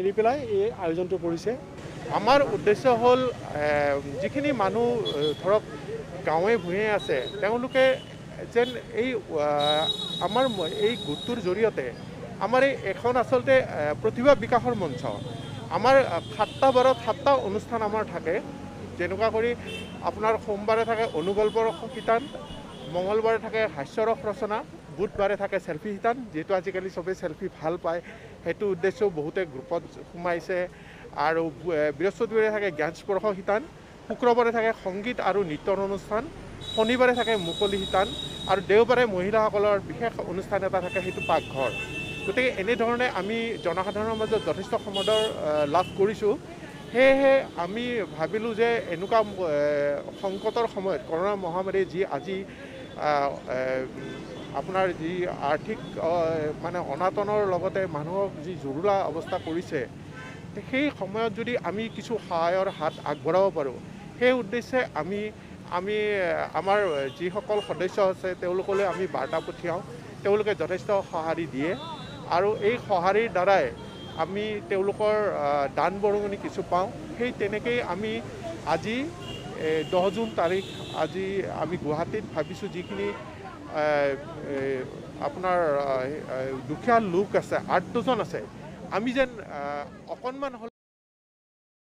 মিলি পেলাই এই আয়োজনটো কৰিছে। আমাৰ উদ্দেশ্য হ'ল যিখিনি মানুহ ধৰক গাঁৱে ভূঞে আছে, তেওঁলোকে যেন এই আমাৰ এই গোটটোৰ জৰিয়তে আমাৰ এই এখন আচলতে প্ৰতিভা বিকাশৰ মঞ্চ। আমাৰ 7টা বাৰত 7টা অনুষ্ঠান আমাৰ থাকে। যেনেকুৱা কৰি আপোনাৰ সোমবাৰে থাকে অনুগল্পৰ শিতান, মঙলবাৰে থাকে হাস্যৰস ৰচনা, বুধবাৰে থাকে চেলফি শিতান, যিহেতু আজিকালি চবেই চেলফি ভাল পায় সেইটো উদ্দেশ্যও বহুতে গ্ৰুপত সোমাইছে। আৰু বৃহস্পতিবাৰে থাকে জ্ঞান স্পৰ্শ শিতান, শুক্ৰবাৰে থাকে সংগীত আৰু নৃত্যৰ অনুষ্ঠান, শনিবাৰে থাকে মুকলি শিতান আৰু দেওবাৰে মহিলাসকলৰ বিশেষ অনুষ্ঠান এটা থাকে, সেইটো পাকঘৰ। গতিকে এনেধৰণে আমি জনসাধাৰণৰ মাজত যথেষ্ট সমাদৰ লাভ কৰিছোঁ। সেয়েহে আমি ভাবিলোঁ যে এনেকুৱা সংকটৰ সময়ত কৰোণা মহামাৰী যি আজি আপোনাৰ যি আৰ্থিক মানে অনাটনৰ লগতে মানুহক যি জুৰুলা অৱস্থা কৰিছে, সেই সময়ত যদি আমি কিছু সহায়ৰ হাত আগবঢ়াব পাৰোঁ, সেই উদ্দেশ্যে আমি আমি আমাৰ যিসকল সদস্য আছে তেওঁলোকলৈ আমি বাৰ্তা পঠিয়াওঁ। তেওঁলোকে যথেষ্ট সঁহাৰি দিয়ে আৰু এই সঁহাৰিৰ দ্বাৰাই আমি তেওঁলোকৰ দান বৰঙণি কিছু পাওঁ। সেই তেনেকেই আমি আজি 10 জুন তাৰিখ আজি আমি গুৱাহাটীত ভাবিছোঁ যিখিনি আপোনাৰ দুখীয়া লোক আছে, 8 ডজন আছে, আমি যেন অকণমান হ'লেও